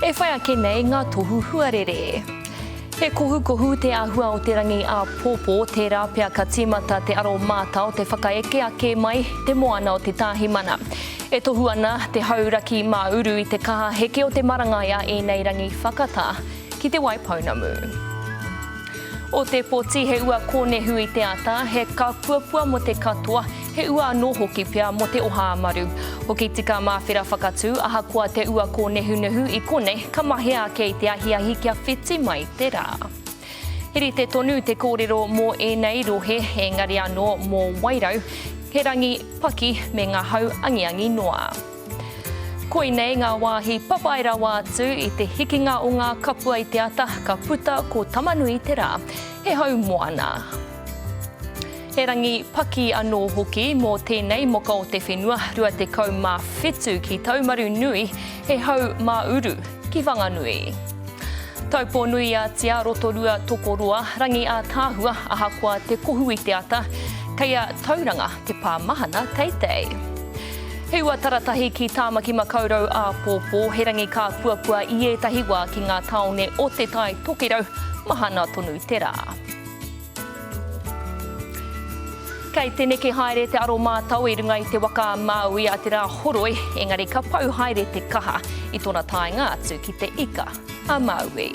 E whai ake nei ngā tohu huarere. He kohukohu te āhua o te rangi āpōpō, tērā pea ka tīmata te aro mātao te whakaeke ake mai te moana o te Tāhimana. E tohu ana te hau raki mā uru i te kaha heke o te marangai a ēnei rangi whakatā ki Te Waipounamu. Ōtepoti, he ua kōnehu i te ata, he kāpuapua mō te katoa, he ua anō hoki pea mō te oha amaru. Hoki tika māwhera whakatū, ahakoa te ua kōnehunehu i konei, ka mahea ake i te ahiahi kia whiti mai te rā. He rite tonu te kōrero mō ēnei rohe, engari anō mō Wairau, he rangi paki me ngā hau angiangi noa. Koinei ngā wāhi papai rawa atu i te hikinga o ngā kapua i te ata ka puta ko Tamanui te rā. He hau moana. He rangi paki anō hoki mō tēnei moka o te whenua 27 ki Taumarunui, he hau mā uru ki Whanganui. Taupō-nui-a-Tia, Rotorua, Tokoroa, rangi ātaahua ahakoa te kohu i te ata, kei a Tauranga te pā mahana teitei. He ua taratahi ki Tāmaki Makaurau āpōpō, he rangi kāpuapua i ētahi wā ki ngā tāone o Te Tai Tokerau, mahana tonu te rā. Kei te neke haere te aro mātao i runga i te waka a Māui a Te Rā Horoi, engari ka pau haere te kaha i tōna taenga atu ki te ika a Māui.